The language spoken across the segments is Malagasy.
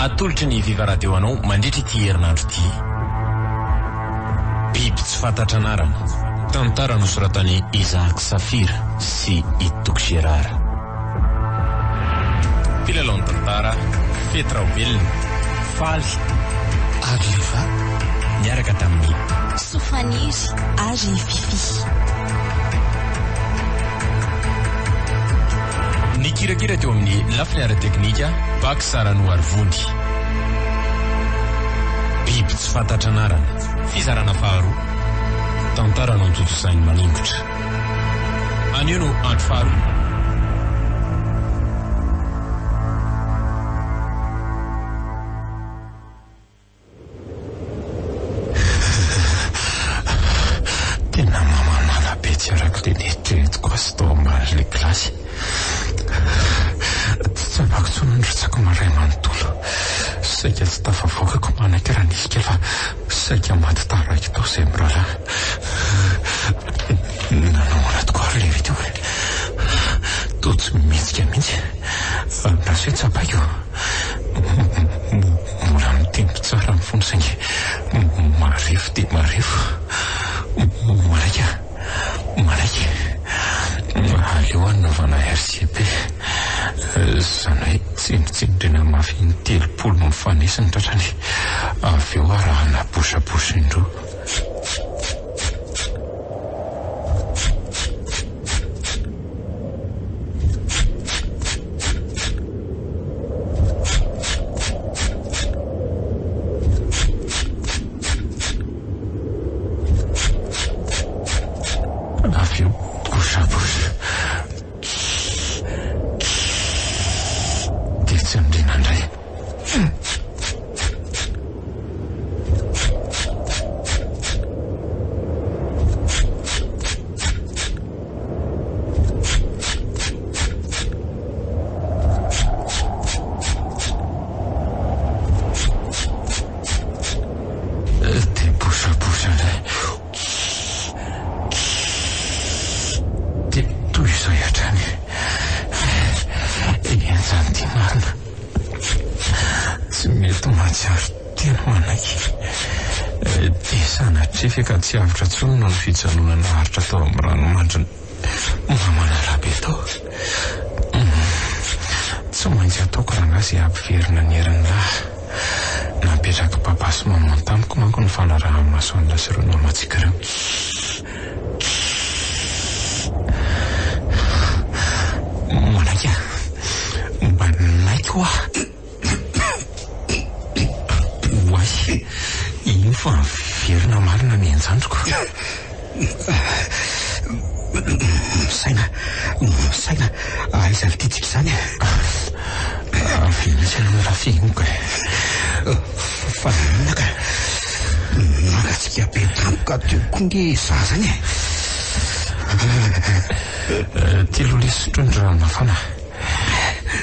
Atolotry ny Viva Radio anao mandritra ity herinandro ity. Biby tsy fantatra anarana. Tantara nosoratan'i Isaac Safira sy i Toky Gérard. Mpilalao ny tantara, Fety Raobelina, Faly ary Liva niaraka tamin'i. Sofaniry ary Fiffi. Nikirakira teo amin'ny lafiny ara-teknika, Pax Ranoarivony. Biby tsy fantatra anarana, fizarana faharoa, tantara notontosain'i Maningotra. Anio no andro faharoa. Tena mamanala be tsy araka ilay neritreretiko azy tao ambanin'ilay gilasy. Tsy tsapako intsony ny rotsako maraina manontolo. Saika tsy tafavoakako manaiky raha nisy kely fa saika maty taraiky tao izay miraharaha. Nanao ahoana tokoa ary lery teo e? Toa tsy mihetsika mihitsy. Andraso hoe tsapaiko. Mbola mitempo tsara ny fony saingy marefo dia marefo. Manaiky aho. Manaiky. Aleo hanaovana RCP. Izany hoe tsindritsindriana mafy in-telopolo mifanesy ny tratrany. Avy eo arahana bouche à bouche indroa. Avy eo bouche à bouche. Dia tsindriana indray. Dia bosabosa indray. Dia toy izay hatrany. Henjana ity marina. Tsy mety mahatsiaro tena manaiky. Dia sanatria ve ka tsy avotra intsony noho ny fijanonana naharitra tao amin'ny ranomandrin'i Mamanarabe tao. Tsy maintsy ataoko rangahy izay hampiverina ny herin'ny lahy. Napetrak'i Papa sy Maman tamiko manko ny fanaraha-maso an'ilay sy ireo namantsika ireo. Manaiky aho. Manaiky hoa. Oay, iny fa miverina marina ny ain-jandriko. Misaina, misaina, aiza ny tiantsika izany e? Avy mihitsy aloha raha fihiniko e. Fa naninona ka? Nangatsiaka be tampoka teo koa nge za zany e. Ty aloha lesy sotroy ny rano mafana.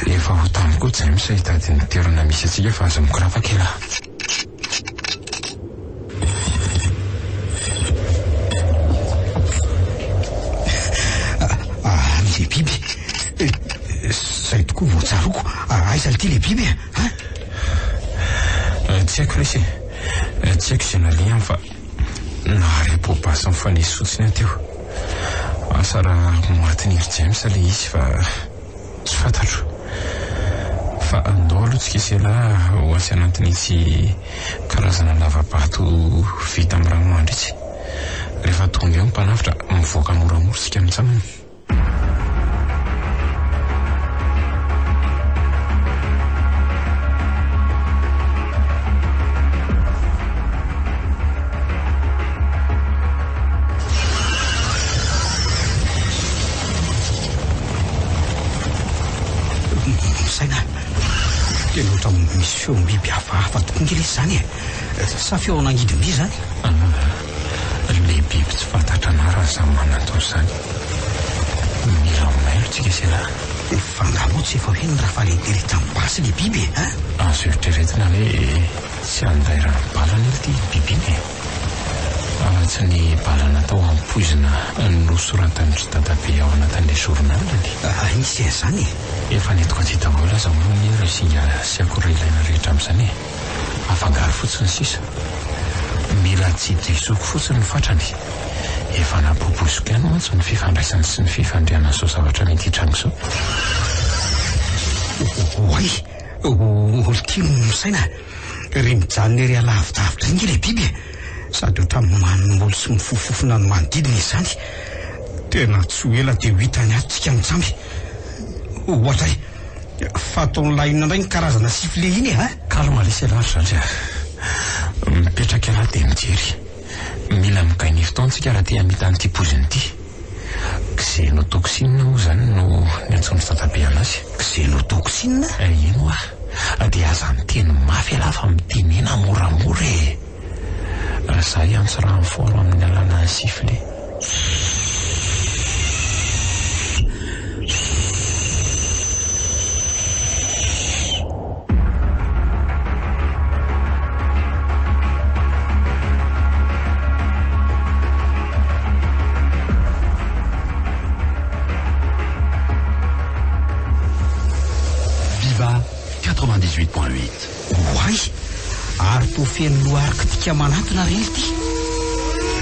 Efa ho tany koa James hitady ny toerana misy antsika fa aza mikorapaka elah. Any le biby. Zay tokoa vao tsaroako. Aiza ity le biby e? Tsy haiko lesy e. Tsy haiko izay nalehany fa nahare poa-basy nifanesy fotsiny aho teo. Asa raha matin'i ry James ilay izy fa tsy fantatro. Fa andao aloha tsika sy ialahy ho atsy anatin'itsy karazana lava-bato vita amin'ny ranomandry itsy. Rehefa tonga eo ny mpanavotra, mivoaka moramora isika mitsangana. Misaina tena ohatran'ny misy feom-biby hafahafa tokoa nge lesy izany e! Sa feon'angidimby izany? Ilay biby tsy fantatra anarana izany manantona izany. Mila mailo tsika sy ialahy. Fa angaha moa tsy efa hoe nirafalin-tery tamin'ny basy ilay biby e? Azo eritreretina hoe tsy handairan'ny bala anie ity biby iny e! Afa-tsy ny bala natao hampoizina nosoratan-dry dadabe ao anatin'ilay journal-ny. Nisy an'izany e! Efa nentiko aty daholo aza moa anie ireo singa sy akora ilaina rehetra amin'izany e! Afangaro fotsiny sisa. Mila tsy disoko fotsiny ny fatrany. Efa napoipoiziko ihany mantsy ny fifandraisany sy ny fifandrianan'izao zavatra mety hitranga izao. Oay! Ity no misaina. Ry mijanona ery alavidavitra ry nge ilay biby e! Sady ohatran'ny manimbolo sy mifofofofona ny manodidina izany. Tena tsy ho ela dia ho hitany ato tsika mitsamby. Ohatray, fa ataon'lah inona indray ny karazana sifflet iny e a? Calme lesy ialahy ry zandry a! Mipetraka ialahy dia mijery. Mila mi-gagner fotoana tsika raha te hamita an'ity poizina ity. Xénotoxine moa izany no niantsoan-dry dadabe anazy. Xénotoxine? Eny hoa. Dia aza miteny mafy ialahy fa mitenena moramora e! Za hiantso renfort amin'ny alalan'ny sifflet. Viva 98.8. Oay! Ary toa feno loha arctique manantona re ity.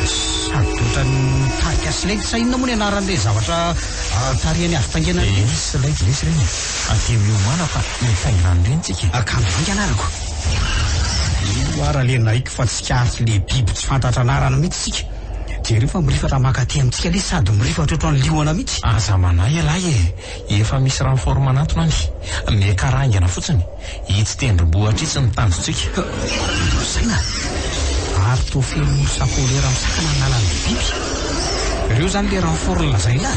Sady ohatran'ny mitarika sled sa inona moa ny anaran'ilay zavatra tarihany azo taingenana ireny? Eh, sled lesy ireny e. Aty miomàna fa mitaingina an'ireny tsika e. Akano haingana arako. Io ara le naiky fa tsikaritra le biby tsy fantatra anarana mihitsy tsika. Jereo fa mirifatra maka aty amintsika lesy sady mirifatra ohatran'ny liona mihitsy. Aza manahy ialahy e! Efa misy renfort manantona any. Miakara haingana fotsiny. Itsy tendrombohitra itsy ny tanjontsika. Saina! Ary toa feno ours polaire misakana ny lalan'ilay biby. Ireo izany ilay renfort nolazainà?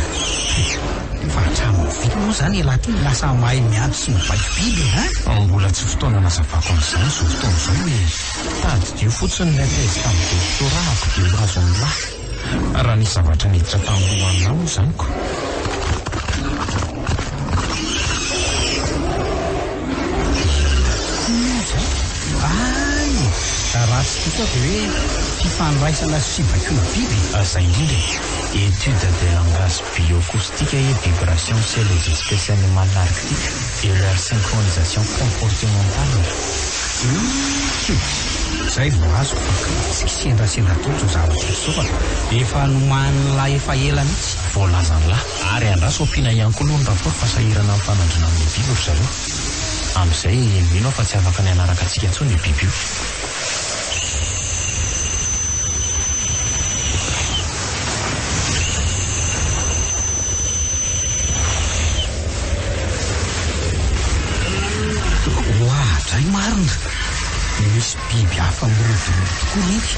Fa hatramin'ny vita moa izany ialahy ity no lasa mahay miantso sy mibaiko biby e! An? Mbola tsy fotoana nazavako an'izany izao fotoana izao e! Tadidio fotsiny ilay thèse tamin'ny doctorat-ko dia ho azon'lah. Raha nisy zavatra niditra tamin'ny lohan'lah moa izany ko. Inona izay? Hay! Raha tsy diso aho dia hoe fifandraisana sy fibaikoana biby e! Izay indrindra e! Étude des langages bioacoustiques et vibrations chez les espèces animales arctiques et leur synchronisation comportementale. Hum! Izay vao azoko fa tsy kisendrasendra daholo izao zavatra izao fa efa nomanin'lah efa ela mihitsy. Voalazan'lah. Ary andraso ampiana ihany koa aloha ny rapport fa sahirana mifanandrina amin'ilay biby ry zareo. Amin'izay mino aho fa tsy afaka ny hanaraka antsika intsony io biby io. Oadray marina! Misy biby hafa mirodorodo tokoa renty.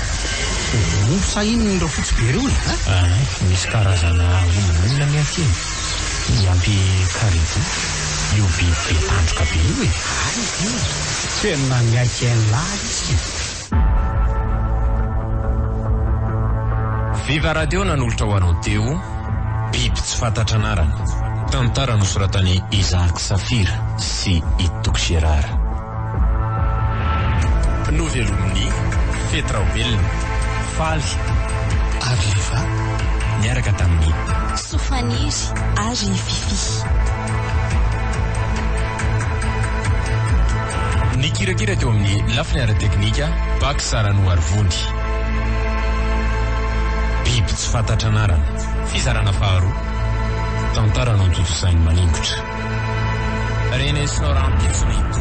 Omby sa inona ireo fotsy be ireo e? Aa, misy karazana ombin'olona anie aty e! Miampy caribou, io biby be tandroka be io e! Hay ve! Tena miaiky an'lah izy e! Viva Radio nanolotra ho anao teo Biby tsy fantatra anarana. Tantara nosoratan'i Isaac Safira sy i Toky Gérard. Novelomin'i Fety Raobelina, Faly ary Leva niaraka tamin'i. Sofaniry ary Fiffi. Nikirakira teo amin'ny lafiny ara-teknika, Pax Ranoarivony. Biby tsy fantatra anarana. Fizarana faharoa. Tantara notontosain'i Maningotra. Renesinao rahampitso ny.